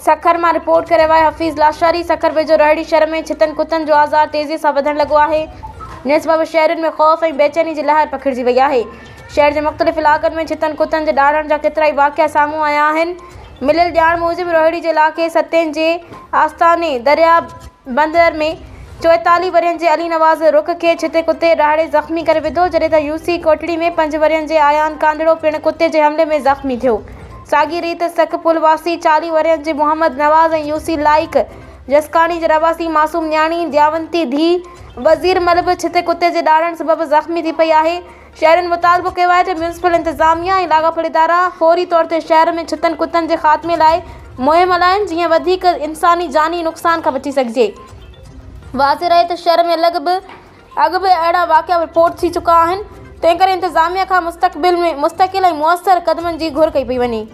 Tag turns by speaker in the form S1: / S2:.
S1: سکر مان رپورٽ ڪري رهيو آهي حفيظ لاشاري سکر ويجهو روهڙي شهر ۾ ڇتن ڪتن جو آزار تيزي سان وڌڻ لڳو آهي جنهن سبب شهرين ۾ خوف ۽ بيچيني جي لهر پکڙجي وئي آهي شهر جي مختلف علائقن ۾ ڇتن ڪتن جي ڏاڙهڻ جا ڪيترائي واقعا سامهون آيا آهن مليل ڄاڻ موجب روهڙي جي علائقي ستين جي آستاني دريا بندر ۾ 44 ورهين جي علي نواز رڪ کي ڇتي ڪتي ڏاڙهي زخمي ڪري وڌو جڏهن ته يوسي ڪوٽڙي ۾ 5 ورهين جي آيان ڪانڌڙو پڻ ڪتي جي حملي ۾ زخمي ٿيو. ساڳي ريت سک پل واسي 40 ورهين جي محمد نواز ۽ يوسي لائق جسڪاڻي جي رهواسي معصوم نياڻي دياونتي ڌيء وزير مل به ڇتي ڪتي جي ڏاڙهڻ سبب زخمي ٿي پئي آهي. شهرين مطالبو ڪيو آهي ته ميونسپل انتظاميا ۽ لاڳاپيل ادارا فوري طور تي شهر ۾ ڇتن ڪتن جي خاتمي لاء مهم هلائين جيئن وڌيڪ انساني جاني نقصان کان بچي سگهجي. واضح رهي ته شهر ۾ لڳ به اڳ به اهڙا واقعا رپورٽ ٿي چڪا آهن، تنهنڪري انتظاميا کان مستقبل ۾ مستقل ۽ موثر قدمن جي گهر ڪئي پئي وڃي.